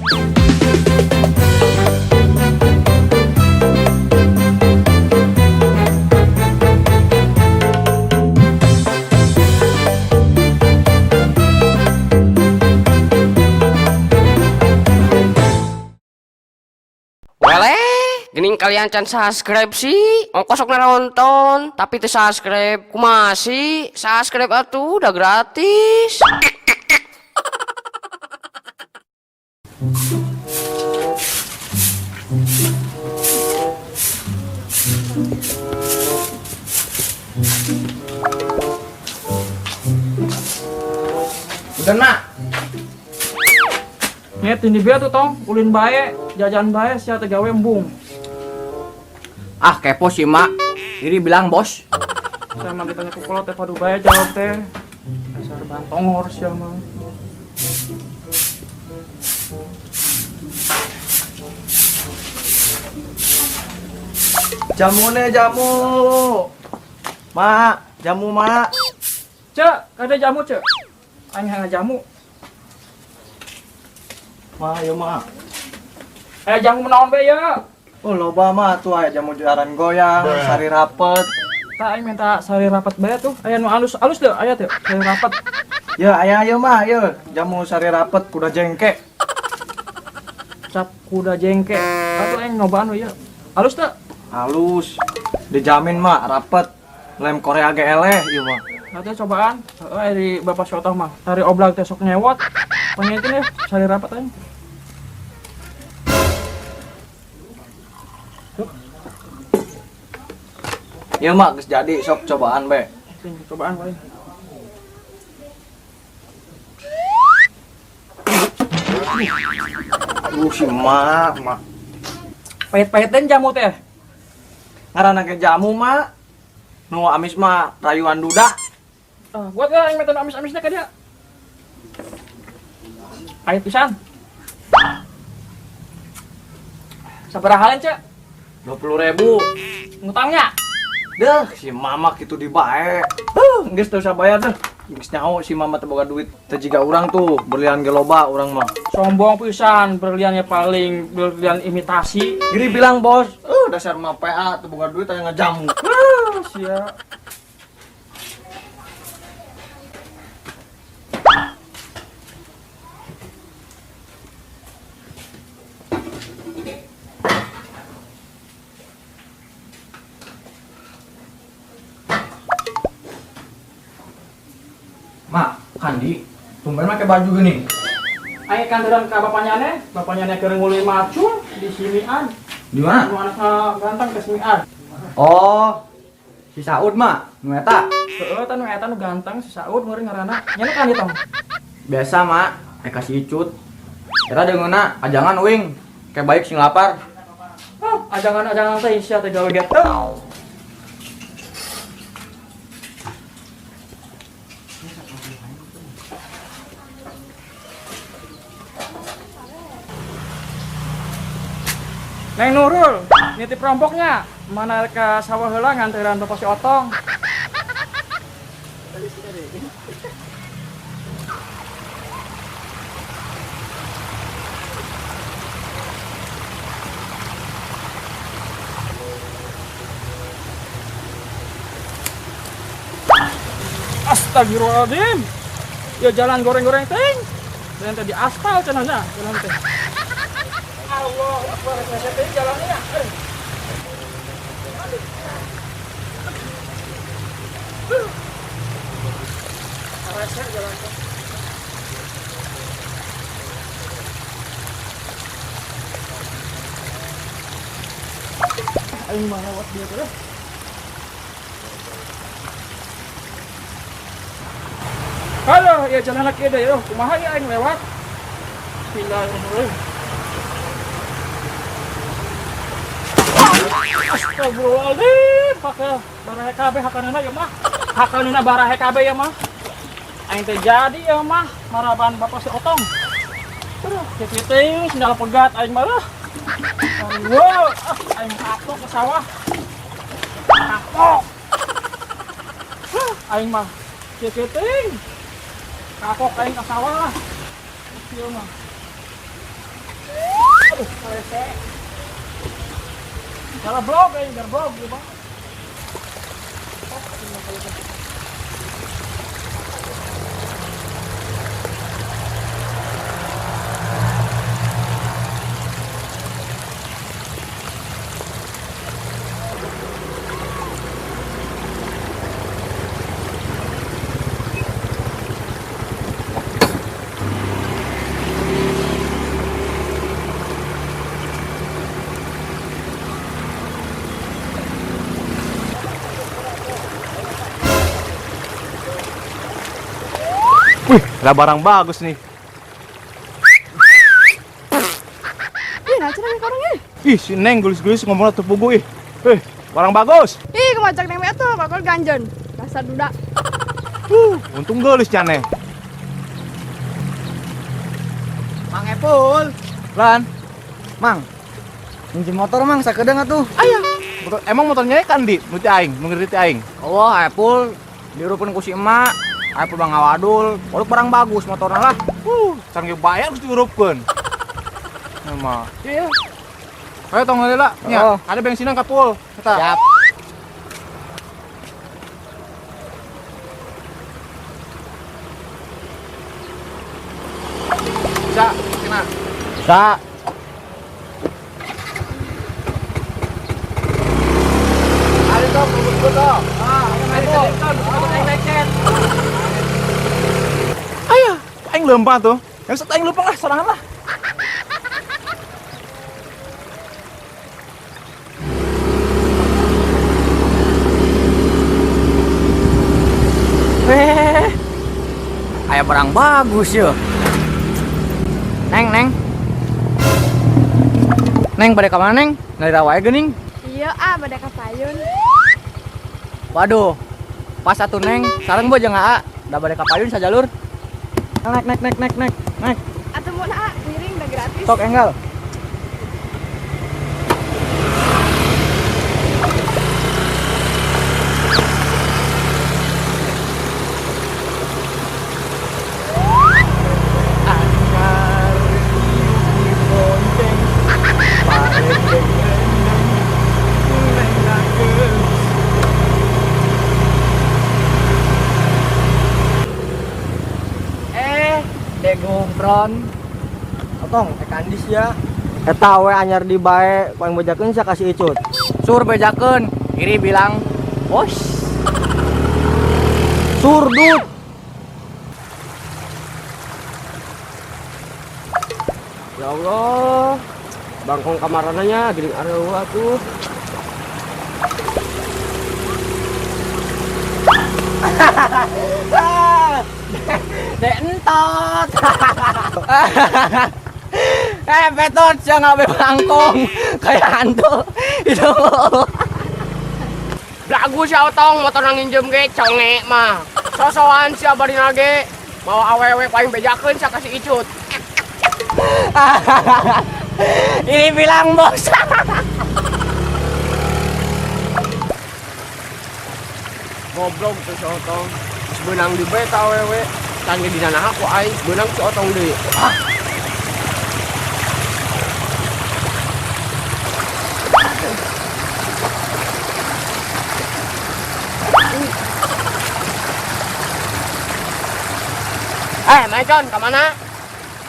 Weleh, gening kalian can subscribe sih. Ongkos sok nonton, tapi teu subscribe. Kumaha sih? Subscribe atuh udah gratis. Udah nak. Nyet ini biar tuh tong, ulin bae, jajan bae, sia teh gawe embung. Ah kepo sih mak. Ini bilang bos. Sama ditanya ku kolot teh padu bae jawab teh. Dasar bantongor sia mah. Jamu nih jamu. Mak, jamu mak. Cek, kada jamu cek. Aing hayang jamu. Mak, ayo mak. Eh jamu menaon bae ya. Oh loba mah tuh aya jamu jaran goyang, sari rapet. Tah aing minta sari rapat bae tuh. Aya nu alus-alus deh, aya teh sari rapat. Ya aya ayo mah, ayo jamu sari rapet kuda jengke. Cap kuda jengke. Atuh aing nyobaan we ya. Alus teh. Halus. Dijamin mak rapet. Lem Korea ge eleh ieu mah. Nanti cobaan, heeh di Bapak Sotoh mah. Tari oblak teh sok nyewot. Pengen ya, sari rapat aing. Ieu mak geus jadi sok cobaan be. Sing cobaan paling. Aduh si mak, mak. Pahit-pahitin jamu teh. Ngaranna ge jamu mak. Nu amis mah rayuan duda. Ah, buat lah yang minta amis-amisnya ke dia. Pahit pisan. Sabaraha halen, Cek? 20.000. Ngutangnya. Deh, si mama gitu dibae. Geus teu usah bayar deh. Geus nyaho si mama teu boga duit. Teu jiga urang tuh, berlian ge loba urang mah. Sombong pisan, berliannya paling berlian imitasi. Giri bilang bos, dasar mah PA teu boga duit aya ngajamu. Sia. Mak, Kandi, tumben make baju gini. Ayo kantoran ka bapaknya nih, bapaknya nih keur nguli macul di sinian. Di mana? Nu anakna ganteng ke sinian. Oh, si Saud mak, nu eta. Heeh, tah nu eta nu ganteng si Saud meureun ngaranna. Nya nu kan tong. Biasa mak, eka si Icut. Eta deungeunna ajangan uing, kayak baik sing lapar. Ah, ajangan-ajangan teh sia teh gawe geteng. Neng Nurul, nitip rompoknya. Mana ke sawah heula nganteran bapak si Otong. Astagfirullahaladzim. Ya jalan goreng-goreng ting. Dan tadi aspal cenahnya jalan teh. Allah Akbar, saya teh jalannya. Rasa jalan teh. Aing mah lewat dia teh. Halo, ya jalan lagi deh, yo. Kumaha ya aing lewat. Bismillahirrahmanirrahim. Astagfirullahaladzim, pakai barahe kabeh hakanana ya mah. Hakanana barahe kabeh ya mah. Aing teh jadi ya mah, maraban bapak si Otong. Aduh, kieu teh sendal pegat aing mah lah. Aduh, aing kapok ke sawah. Kapok. Aing mah kieu teh. Kapok aing ke sawah lah. Kieu mah. Aduh, rese. Salah blog aing, biar blog ieu mah. Wih, ada barang bagus nih. Ih, nah cenah orangnya. Ih, si Neng gelis-gelis ngomongnya terpugu ih. Eh, barang bagus. Ih, kemacak neng tuh, bakal ganjen. Dasar duda. Untung gelis jane. Mang Epul. Lan, Mang. Minjem motor Mang sakedeung atuh. Ayah. motor, emang motornya kan di, nu ti aing, nu ngerti aing. Oh, Epul diurupkeun ku si emak. Epul bang ngawadul, produk barang bagus motorna lah. Can ge bayar geus diurupkeun. Emang. Iya. Ayo tong heula. Nya, Oh. ada bensinan ka Pul. Eta. Siap. Bisa, kena. Bisa. Ayo tong, bubut tong. Ah, aing lecet. Ayah, aing lempang tuh. Yang set aing lempang lah, sorangan lah. Weh. Aya barang bagus ya. Neng, Neng. Neng pada ka mana, Neng? Nyari wae geuning. Iya, ah, bade ka payun. Waduh. Pas atuh Neng, sareng boh jeung Aa. Da bade ka payun sajalur. Naik, naik, naik, naik, naik, naik. Atuh mun ah, miring udah gratis. Sok enggal. Eh, degumpron. Otong, ekandis ya. Eta we anyar di bae, paling bejakeun sia kasih icut. Sur bejakeun, iri bilang, "Bos." Surdut. Ya Allah. Bangkong kamarananya geuning areuah tuh. Dek entot. Eh, betot sia ngabe bangkong kayak hantu. Itu. Lagu si Otong motor nang nginjem ge conge mah. Sosokan si abarina ge mau awewe paling bejakeun sia kasih icut. Ini bilang bos. Goblok tuh si Otong. Geus beunang di beta awewe. Can ge dina naha ku aing beunang si Otong deui. Ah. Eh, Maicon, ka mana?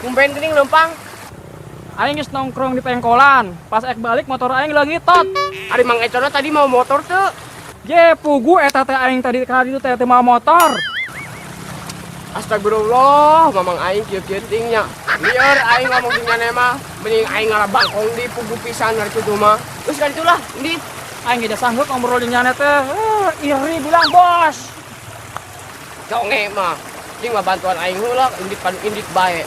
Tumben geuning leumpang. Aing geus nongkrong di pengkolan. Pas ek balik motor aing leungitot. Ari Mang Econa tadi mau motor tuh. Ye, pugu eta teh aing tadi ka ditu teh teu mawa motor. Astagfirullah, mamang aing kieu-kieu ting nya. Lieur aing ngomong jeung maneh mah, mending aing ngalah bangkong di pugu pisan ari kitu mah. Geus ka ditu lah, indit. Aing ge sanggup ngobrol jeung nyane teh. Iri bilang bos. Conge mah. Jeung mah bantuan aing heula, indit pan indit bae.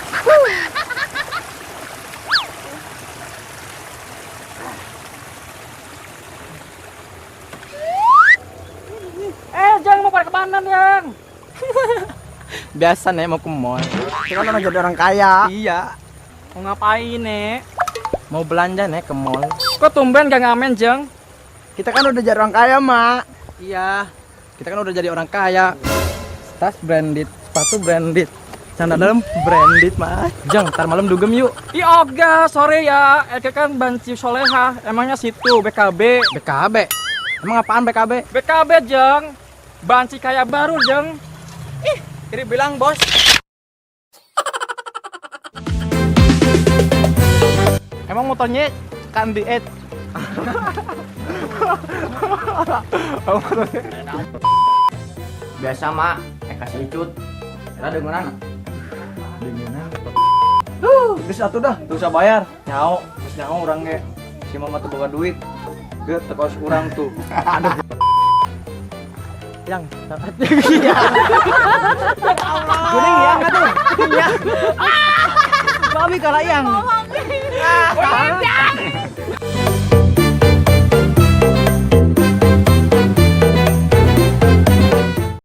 Eh, jangan mau pada kemana, Yang? Biasa nih mau ke mall. Kita kan udah jadi orang kaya. Iya. Mau ngapain, Nek? Mau belanja nih ke mall. Kok tumben gak ngamen, Jeng? Kita kan udah jadi orang kaya, Mak. Iya. Kita kan udah jadi orang kaya. Tas branded, sepatu branded. Celana dalam branded mah. Jeng, ntar malam dugem yuk. Ih, ogah, sore ya. Eke kan banci soleha. Emangnya situ BKB. BKB. Emang apaan BKB? BKB, Jeng. Banci kaya baru, Jeng. Kiri bilang bos. Emang motornya kan di ed. Biasa mak, Eka si Icut. Era dengeran. Geus atuh dah, teu usah bayar. Nyao, geus nyao urang ge. Si mama teu boga duit. Ge teu kaos urang tuh. Yang. Kuning ya, enggak tuh? Ya. Babi kalah yang.